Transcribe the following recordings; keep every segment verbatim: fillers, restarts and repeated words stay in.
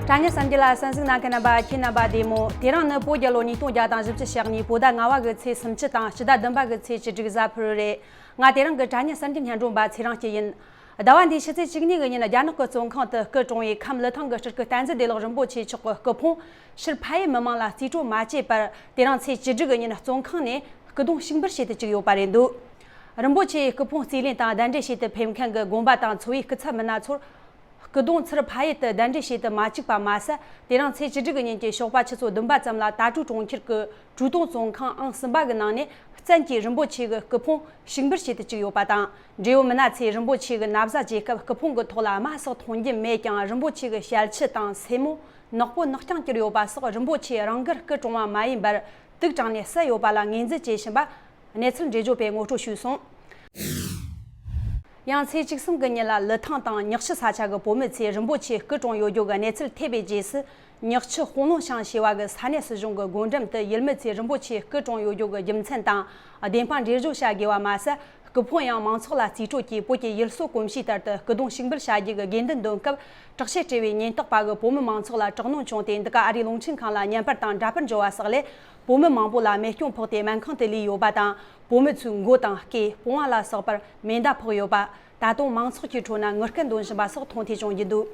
དྲ་བརྙན་གསར་འགྱུར་ལ་གསན་གཟིགས་གནང་མཁན་རྣམ་པ་ཁྱེད་རྣམ་པ་བདེ་མོ། དེ་རིང་ནི་བོད་རྒྱལ་ལོ་ཉིས་སྟོང་བརྒྱ་དང་བཞི་བཅུ་ཞེ་གཉིས་བོད་ཟླ་ལྔ་བ་གི་ཚེས་སུམ་ཅུ་དང་ཕྱི་ཟླ་བདུན་པ་གི་ཚེས་བཅུ་དྲུག་གཟའ་ཕུར་བུ་རེད། ང་དེ་རིང་གི་དྲ་བརྙན་གསར་འགྱུར་སྙན་སྒྲོན་པ་ཚེ་རིང་སྐྱིད་ཡིན། ཟླ་བ་འདིའི་ཕྱི་ཚེས་བཅུ་གཉིས་ཀྱི་ཉིན་རྒྱ་ནག་གི་བཙོན་ཁང་དུ་སྐུ་གྲོངས་པའི་ཁམས་ལི་ཐང་གི་སྤྲུལ་སྐུ་བསྟན་འཛིན་བདེ་ལེགས་རིན་པོ་ཆེ་མཆོག་གི་སྐུ་ཕུང་ཕྱིར་ཕ་ཡུལ་མི་མང་ལ་རྩིས་སྤྲོད་མ་བྱས་པར། དེ་རིང་ཚེས་བཅུ་དྲུག་གི་ཉིན་བཙོན་ཁང་ནས་སྐུ་གདུང་ཕྱུག་འབུལ་བྱེད་དུ་བཅུག་ཡོད་པ་རེད་འདུག་རིན་པོ་ཆེའི་སྐུ་ཕུང་རྩིས་ལེན་དང་གདན་འདྲེན་བྱེད་དུ་ཕེབས་མཁན་གྱི་དགོན་པ་དང་ཚོ་བའི་སྐུ་ཚབ་མི་སྣ་ཚོར། སྐུ་གདུང་ཚུར་ཕ་ཡུལ་དུ་གདན་འདྲེན་བྱེད་དུ་མ་བཅུག་པ་མ་ཟད། དེ་རིང་ཚེས་བཅུ་དྲུག་གི་ཉིན་གྱི་ཞོགས་པ་ཆུ་ཚོད་བདུན་པ་ཙམ་ལ་ཏ་ཀྲུའུ་གྲོང་ཁྱེར་གྱི་ཀྲུའུ་ཏུང་བཙོན་ཁང་ཨང་གསུམ་པ་གི་ནང་ནས་བཙན་གྱིས་རིན་པོ་ཆེ་གི་སྐུ་ཕུང་ཕྱུག་འབུལ་བྱེད་དུ་བཅུག་ཡོད་པ་དང་། འབྲེལ་ཡོད་མི་སྣ་ཚོས་རིན་པོ་ཆེ་གི་ན་བཟའ་རྒྱས་སྐབས་སྐུ་ཕུང་གི་ཐོག་ལ་རྨ་སོགས་མཐོང་རྒྱུ་མེད་ཀྱང་། རིན་པོ་ཆེ་གི་ཞལ་ཆུ་དང་སེན་མོ་ནག་པོ་ནག་རྐྱང་གྱུར་ཡོད་པ་སོགས། རིན་པོ་ཆེ་རང་དགར་སྐུ་གྲོངས་པ་མ་ཡིན་པར་དུག་དྲངས་ནས་བསད་ཡོད་པ་ལ་ངོས་འཛིན་བྱེད་བཞིན་པ། གནས་ཚུལ་འགྲེལ་བརྗོད་པས་ངོ་སྤྲོད་ཞུས་སོང་། ཡང་ཚེས་བཅུ་གསུམ་གྱི་ཉིན་ལ་ལི་ཐང་དང་ཉག་ཆུ་ས་ཆ་གི་བོད་མི་ཚོས་རིན་པོ་ཆེ་སྐུ་གྲོངས་ཡོད་རྒྱུ་གི་གནས་ཚུལ་ཐེབས་པའི་རྗེས་སུ། ཉག་ཆུ་དཔོན་སློང་ཤང་ཞེས་པ་གི་ས་གནས་སྲིད་གཞུང་གི་སྒོ་འགྲམ་དུ་ཡུལ་མི་ཚོས་རིན་པོ་ཆེ་སྐུ་གྲོངས་ཡོད་རྒྱུ་གི་རྒྱུ་མཚན་དང་བདེན་དཔང་འགྲེལ་བརྗོད་བྱ་དགོས་པ་མ་ཟད། སྐུ་ཕུང་ཡང་མང་ཚོགས་ལ་རྩིས་སྤྲོད་ཀྱིས་བོད་ཀྱི་ཡུལ་སྲོལ་གོམས་གཤིས་ལྟར་དུ་སྐུ་གདུང་ཕྱུག་འབུལ་བྱ་རྒྱུ་གི་དགོས་འདུན་འདོན་སྐབས། དྲག་ཆས་སྤྲས་པའི་ཉེན་རྟོག་པ་གིས་བོད་མི་མང་ཚོགས་ལ་དྲག་གནོན་བྱུང་སྟེ། འདི་ག་ཨ་རིའི་རླུང་འཕྲིན་ཁང་ལ་བརྙན་པར་དང་འདྲ་པར་འབྱོར་བ་སོགས་ལས། བོད་མི་མང་པོ་ལ་རྨས་སྐྱོན་ཕོག་སྟེ་སྨན་ཁང་དུ་ལུས་ཡོད་པ་དང་། བོད་མི་ཚོའི་མགོ་དང་སྐེ། པུས་མོ་ལ་སོགས་པར་མེ་མདའ་ཕོག་ཡོད་པ། ད་དུང་མང་ཚོགས་ཀྱི་ཁྲོད་ན་ངུ་སྐད་འདོན་བཞིན་པ་སོགས་མཐོང་ཐོས་བྱུང་རྒྱུ་འདུག་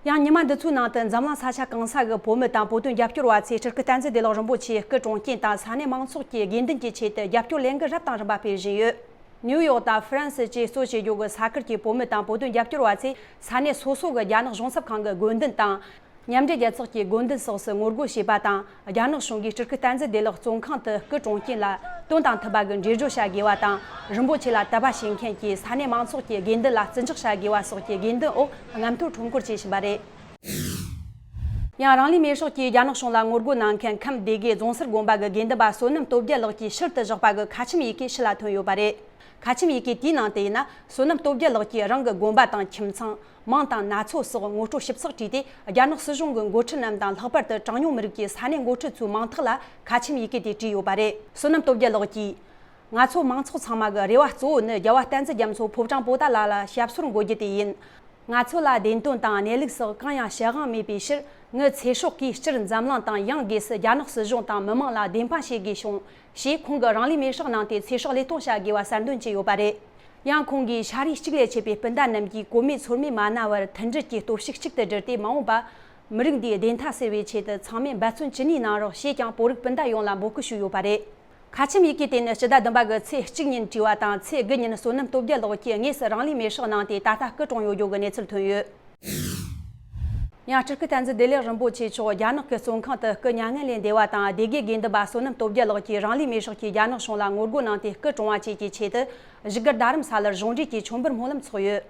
ཡང་ཉི་མ་འདི་ཚོའི་ནང་དུ་འཛམ་གླིང་ས་ཆ་གང་ས་གི་བོད་མི་དང་བོད་དོན་རྒྱབ་སྐྱོར་བ་ཚོས་སྤྲུལ་སྐུ་བསྟན་འཛིན་བདེ་ལེགས་རིན་པོ་ཆེའི་སྐུ་གྲོངས་རྐྱེན་དང་ས་གནས་མང་ཚོགས་ཀྱི་དགོས་འདུན་གྱི་ཆེད་དུ་རྒྱབ་སྐྱོར་ལས་འགུལ་རབ་དང་རིམ་པ་སྤེལ་བཞིན་ཡོད། ནིའུ་ཡོག་དང་ཧྥ་རན་སི་བཅས་གཙོ་བྱས་རྒྱུ་གི་ས་ཁུལ་གྱི་བོད་མི་དང་བོད་དོན་རྒྱབ་སྐྱོར་བ་ཚོས་ས་གནས་སོ་སོ་གི་རྒྱ་ནག་གཞུང་ཚབ་ཁང་གི་དགོས་འདུན་དང་། མཉམ་འབྲེལ་རྒྱལ་ཚོགས་ཀྱི་དགོས་འདུན་སོགས་སུ་ངོ་རྒོལ་བྱས་པ་དང་། རྒྱ་ནག་གཞུང་གིས་སྤྲུལ་སྐུ་བསྟན་འཛིན་བདེ་ལེགས་བཙོན་ཁང་དུ་སྐུ་གྲོངས་རྐྱེན་ལ་དོན་དང་མཐུན་པ་གི་འགྲེལ་བརྗོད་བྱ་དགོས་པ་དང་། རིན་པོ་ཆེ་ལ་དད་པ་བྱེད་མཁན་གྱི་ས་གནས་མང་ཚོགས་ཀྱི་དགོས་འདུན་ལ་བརྩི་འཇོག་བྱ་དགོས་པ་སོགས་ཀྱི་དགོས་འདུན་འོག་རྔམ་སྟོན་ཁྲོམ་སྐོར་བྱེད་བཞིན་པ་རེད། ཡང་རང་ལུས་མེར་སྲེག་གིས་རྒྱ་ནག་གཞུང་ལ་ངོ་རྒོལ་གནང་མཁན་ཁམས་སྡེ་དགེ་རྫོང་སར་དགོན་པ་གི་དགེ་འདུན་པ་བསོད་ནམས་སྟོབས་རྒྱལ་ལགས་ཀྱིས་ཕྱིར་དུ་བཞག་པ་གི་ཁ་ཆེམས་ཡི་གེ་ཕྱི་ལ་ཐོན་ཡོད་པ་རེད། ཁ་ཆེམས་ཡི་གེ་དེའི་ནང་དུ་ཡིན་ན། བསོད་ནམས་སྟོབས་རྒྱལ་ལགས་ཀྱིས་རང་གི་དགོན་པ་དང་ཁྱིམ་ཚང་། མིང་དང་ན་ཚོད་སོགས་ངོ་སྤྲོད་ཞིབ་ཚགས་བྲིས་ཏེ། རྒྱ་ནག་སྲིད་གཞུང་གི་འགོ་ཁྲིད་རྣམས་དང་། ལྷག་པར་དུ་གྲངས་ཉུང་མི་རིགས་ཀྱི་ས་གནས་འགོ་ཁྲིད་ཚོའི་མིང་ཐོག་ལ་ཁ་ཆེམས་ཡི་གེ་དེ་བྲིས་ཡོད་པ་རེད། བསོད་ནམས་སྟོབས་རྒྱལ་ལགས་ཀྱིས། ང་ཚོ་མང་ཚོགས་ཚང་མ་གི་རེ་བ་གཙོ་བོ་ནི་རྒྱལ་བ་བསྟན་འཛིན་རྒྱ་མཚོ་ཕོ་བྲང་པོ་ཏཱ་ལ་ལ་ཞབས་སོར་འགོད་རྒྱུ་དེ་ཡིན། ང་ཚོ་ལ་བདེན་དོན་དང་གནས་ལུགས་སོགས་གང་ཡང་བཤད་དབང་མེད་པའི་ཕྱིར། ངའི་ཚེ་སྲོག་གིས་སྤྱིར་འཛམ་གླིང་དང་ཡང་སྒོས་སུ་རྒྱ་ནག་སྲིད་གཞུང་དང་མི་མང་ལ་བདེན་དཔང་བྱེད་དགོས་བྱུང་། ཞེས་ཁོང་གིས་རང་ལུས་མེར་སྲེག་གནང་སྟེ་ཚེ་སྲོག་བློས་གཏོང་བྱ་དགོས་པ་གསལ་འདོན་བྱས་ཡོད་པ་རེད། ཡང་ཁོང་གིས་ཤ་རུས་གཅིག་ལས་ཆད་པའི་སྤུན་ཟླ་རྣམས་ཀྱིས་གོ་མེད་ཚོར་མེད་མ་གནང་བར་མཐུན་སྒྲིལ་གྱི་སྟོབས་ཤུགས་གཅིག་ཏུ་བསྒྲིལ་ཏེ། མ་འོངས་པ་མི་རིགས་འདིའི་བདེན་མཐའ་གསལ་བའི་ཆེད་དུ་ཚང་མས་འབད་བརྩོན་ཅི་ནུས་གནང་རོགས་ཞེས་ཀྱང་བོད་རིགས་སྤུན་ཟླ་ཡོངས་ལ་འབོད་སྐུལ་ཞུས་ཡོད་པ་རེད། ཁ་ཆེམས་ཡི་གེ་དེ་ནི་སྤྱི་ཟླ་བདུན་པ་གི་ཚེས་གཅིག་ཉིན་བྲིས་པ་དང་། ཚེས་དགུ་ཉིན་བསོད་ནམས་སྟོབས་རྒྱལ་ལགས་ཀྱིས་དངོས་སུ་རང་ལུས་མེར་སྲེག་གནང་སྟེ། ད་ལྟ་སྐུ་གྲོངས་ཡོད་རྒྱུ་གི་གནས་ཚུལ་ཐོན་ཡོད། ཡང་སྤྲུལ་སྐུ་བསྟན་འཛིན་བདེ་ལེགས་རིན་པོ་ཆེ་མཆོག་རྒྱ་ནག་གི་བཙོན་ཁང་དུ་སྐུ་མྱ་ངན་ལས་འདས་པ་དང་། སྡེ་དགེ་དགེ་འདུན་པ་བསོད་ནམས་སྟོབས་རྒྱལ་ལགས་ཀྱིས་རང་ལུས་མེར་སྲེག་གིས་རྒྱ་ནག་གཞུང་ལ་ངོ་རྒོལ་གནང་སྟེ་སྐུ་གྲོངས་པ་བཅས་ཀྱི་ཆེད་དུ། བཞུགས་སྒར་རྡ་རམ་ས་ལར་གཞུང་འབྲེལ་གྱི་མཆོད་འབུལ་སྨོན་ལམ་འཚོགས་ཡོད།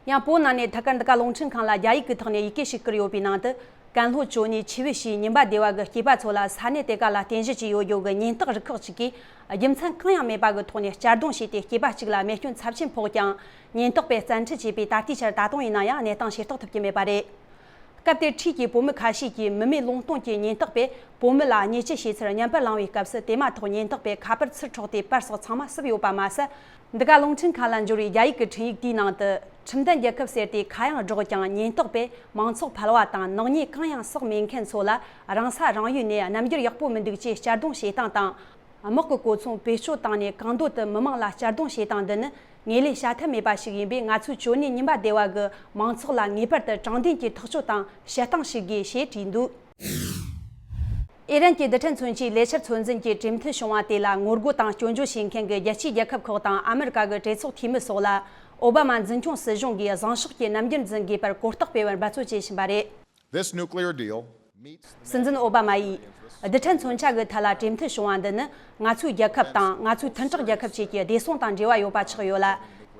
ཡང་བོད་ནང་ནས་ཐད་ཀར་འདི་ག་རླུང་འཕྲིན་ཁང་ལ་རྒྱ་ཡིག་གི་ཐོག་ནས་ཡི་གེ་ཞིག་བསྐུར་ཡོད་པའི་ནང་དུ། ཀན་ལྷོ་ཅོ་ནེ་ཆི་བུ་ཞེས་ཉིན་པ་སྡེ་བ་གི་སྐྱེས་པ་ཚོ་ལ་ས་གནས་དེ་ག་ལ་རྟེན་གཞི་བྱས་ཡོད་རྒྱུ་གི་ཉེན་རྟོག་རུ་ཁག་ཅིག་གིས། རྒྱུ་མཚན་གང་ཡང་མེད་པ་གི་ཐོག་ནས་གཅར་རྡུང་བྱས་ཏེ། སྐྱེས་པ་གཅིག་ལ་རྨས་སྐྱོན་ཚབས་ཆེན་ཕོག་ཀྱང་། ཉེན་རྟོག་པས་བཙན་ཁྲིད་བྱས་པའི་ད་ལྟའི་ཆར་ད་དུང་ཡིན་ན་ཡང་གནས་སྟངས་ཤེས་རྟོགས་ཐུབ་ཀྱི་མེད་པ་རེད། སྐབས་དེར་འཁྲིས་ཀྱི་བོད་མི་ཁ་ཤས་ཀྱིས་མི་མེད་ལུང་སྟོང་གི་ཉེན་རྟོག་པས་བོད་མི་ལ་བརྙས་བཅོས་བྱས་ཚུལ་བརྙན་པར་བླངས་པའི་སྐབས་སུ། དེ་མ་ཐག་ཉེན་རྟོག་པས་ཁ་པར་ཚུར་འཕྲོག་སྟེ་པར་སོགས་ཚང་མ་བསུབས་ཡོད་པ་མ་ཟད། འདི་ག་རླུང་འཕྲིན་ཁང་ལ་འབྱོར་བའི་རྒྱ་ཡིག་གི་འཕྲིན་ཡིག་དེའི་ནང་དུ། ཁྲིམས་ལྡན་རྒྱལ་ཁབ་ཟེར་ཏེ་ཁ་གཡང་སྒྲོག་ཀྱང་། ཉེན་རྟོག་པས་མང་ཚོགས་ཕལ་བ་དང་། ནག་ཉེས་གང་ཡང་བསགས་མེད་མཁན་ཚོ་ལ་རང་ས་རང་ཡུལ་ནས་རྣམ་འགྱུར་ཡག་པོ་མི་འདུག་ཅེས་གཅར་རྡུང་བྱེད་སྟངས་དང་། དམག་གི་གོ་མཚོན་བེད་སྤྱོད་བཏང་ནས་གང་འདོད་དུ་མི་མང་ལ་གཅར་རྡུང་བྱེད་སྟངས་འདི་ནི་ངོས་ལེན་བྱ་ཐབས་མེད་པ་ཞིག་ཡིན་པས། ང་ཚོས་ཅོ་ནེ་ཉིན་པ་སྡེ་བ་གི་མང་ཚོགས་ལ་ངེས་པར་དུ་དྲང་བདེན་གྱི་ཐག་གཅོད་དང་བཤད་སྟངས་ཤིག་དགོས་ཞེས་བྲིས་འདུག་ཨི་རན་གྱི་རྡུལ་ཕྲན་མཚོན་ཆའི་ལས་འཆར་ཚོད་འཛིན་གྱི་གྲོས་མཐུན་བྱུང་བ་དེ་ལ་ངོ་རྒོལ་དང་སྐྱོན་བརྗོད་བྱེད་མཁན་གྱི་རྒྱལ་སྤྱིའི་རྒྱལ་ཁབ་ཁག་དང་ཨ་མི་རི་ཀ་གི་གྲོས་ཚོགས་འཐུས་མི་སོགས་ལ། ཨོ་བྷ་མ་འཛིན་སྐྱོང་སྲིད་གཞུང་གིས་བཟང་ཕྱོགས་ཀྱི་རྣམ་འགྱུར་འཛིན་དགོས་པར་གོ་རྟོགས་སྤེལ་བར་འབད་རྩོལ་བྱེད་བཞིན་པ་རེད། This nuclear deal meets སྲིད་འཛིན་ཨོ་བྷ་མ་ཡིས། རྡུལ་ཕྲན་མཚོན་ཆ་གི་ཐད་ལ་གྲོས་མཐུན་བྱུང་བ་འདི་ནི་ང་ཚོའི་རྒྱལ་ཁབ་དང་ང་ཚོའི་མཐུན་གྲོགས་རྒྱལ་ཁབ་བཅས་ཀྱི་བདེ་སྲུང་དང་འབྲེལ་བ་ཡོད་པ་ཆགས་ཡོད་ལ།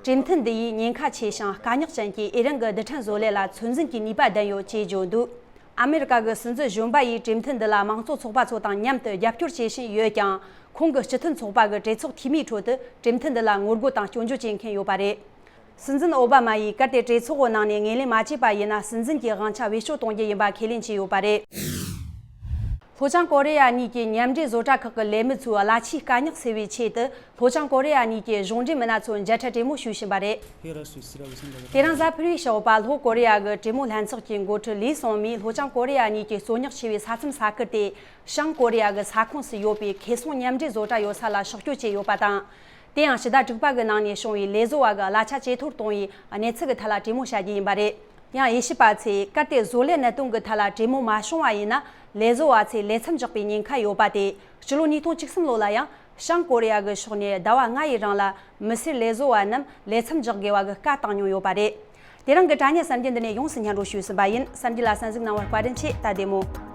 གྲོས་མཐུན་འདི་ཡིས་ཉེན་ཁ་ཆེ་ཞིང་དཀའ་རྙོག་ཅན་གྱི་ཨི་རན་གྱི་རྡུལ་ཕྲན་བཟོ་ལས་ལ་ཚོད་འཛིན་གྱི་ནུས་པ་ལྡན་ཡོད་ཅེས་བརྗོད་འདུག་ཨ་མི་རི་ཀ་གི་སྲིད་འཛིན་གཞོན་པ་ཡིས་གྲོས་མཐུན་འདི་ལ་དམངས་གཙོ་ཚོགས་པ་ཚོ་དང་མཉམ་དུ་རྒྱབ་སྐྱོར་བྱེད་བཞིན་ཡོད་ཀྱང་། ཁོང་གི་སྤྱི་མཐུན་ཚོགས་པ་གི་གྲོས་ཚོགས་འཐུས་མིའི་ཁྲོད་དུ་གྲོས་མཐུན་འདི་ལ་ངོ་རྒོལ་དང་སྐྱོན་བརྗོད་བྱེད་མཁན་ཡོད་པ་རེད། སྲིད་འཛིན་ཨོ་བྷ་མ་ཡིས་གལ་ཏེ་གྲོས་ཚོགས་ནང་ནས་ངོས་ལེན་མ་བྱས་པ་ཡིན་ན། སྲིད་འཛིན་གྱི་དབང་ཆ་བེད་སྤྱོད་གཏོང་རྒྱུ་ཡིན་པ་ཁས་ལེན་བྱས་ཡོད་པ་རེད། ལྷོ་བྱང་ཀོ་རི་ཡ་གཉིས་ཀྱི་མཉམ་འབྲེལ་བཟོ་གྲྭ་ཁག་གི་ལས་མི་ཚོའི་གླ་ཆའི་དཀའ་རྙོག་སེལ་བའི་ཆེད་དུ། ལྷོ་བྱང་ཀོ་རི་ཡ་གཉིས་ཀྱི་གཞུང་འབྲེལ་མི་སྣ་ཚོ་མཇལ་འཕྲད་གྲོས་མོལ་ཞུས་བཞིན་པ་རེད། དེ་རིང་གཟའ་ཕུར་བུའི་ཞོགས་པ་ལྷོ་ཀོ་རི་ཡ་གི་གྲོས་མོལ་ལྷན་ཚོགས་ཀྱི་འགོ་ཁྲིད་ལི་སོང་མིས་ལྷོ་བྱང་ཀོ་རི་ཡ་གཉིས་ཀྱི་རྩོད་རྙོག་ཆེ་བའི་ས་མཚམས་ས་ཁུལ་དེ་བྱང་ཀོ་རི་ཡ་གི་ས་ཁོངས་སུ་ཡོད་པའི་ཁེ་སང་མཉམ་འབྲེལ་བཟོ་གྲྭ་ཡོད་ས་ལ་ཕྱོགས་བསྐྱོད་བྱས་ཡོད་པ་དང་། དེ་ཡང་ཕྱི་ཟླ་དྲུག་པ་གི་ནང་ནས་བྱུང་བའི་ལས་བཟོ་བ་གི་གླ་ཆ་ཇེ་མཐོར་གཏོང་བའི་གནས་ཚུལ་གྱི་ཐད་ལ་གྲོས་མོལ་བྱ་རྒྱུ་ཡིན་པ་རེད། ཡང་དབྱེ་ཞིབ་པ་ཚོས་གལ་ཏེ་བཟོ་ལས་གནད་དོན་གྱི་ཐད་ལ་གྲོས་མོལ་མ་བྱུང་བ་ཡིན་ན། ལས་བཟོ་བ་ཚོས་ལས་མཚམས་འཇོག་པའི་ཉེན་ཁ་ཡོད་པ་དེ། སྤྱི་ལོ་ཉིས་སྟོང་བཅུ་གསུམ་ལོ་ལ་ཡང་བྱང་ཀོ་རི་ཡ་གི་ཕྱོགས་ནས་ཟླ་བ་ལྔ་ཡི་རིང་ལ་མི་སེར་ལས་བཟོ་བ་རྣམས་ལས་མཚམས་འཇོག་དགོས་པ་གི་བཀའ་བཏང་མྱོང་ཡོད་པ་རེད། དེ་རིང་གི་དྲ་བརྙན་གསར་འགྱུར་འདི་ནས་ཡོངས་སུ་སྙན་སྒྲོན་ཞུས་ཟིན་པ་ཡིན། གསར་འགྱུར་ལ་གསན་གཟིགས་གནང་བར་བཀའ་དྲིན་ཆེ། ད་བདེ་མོ།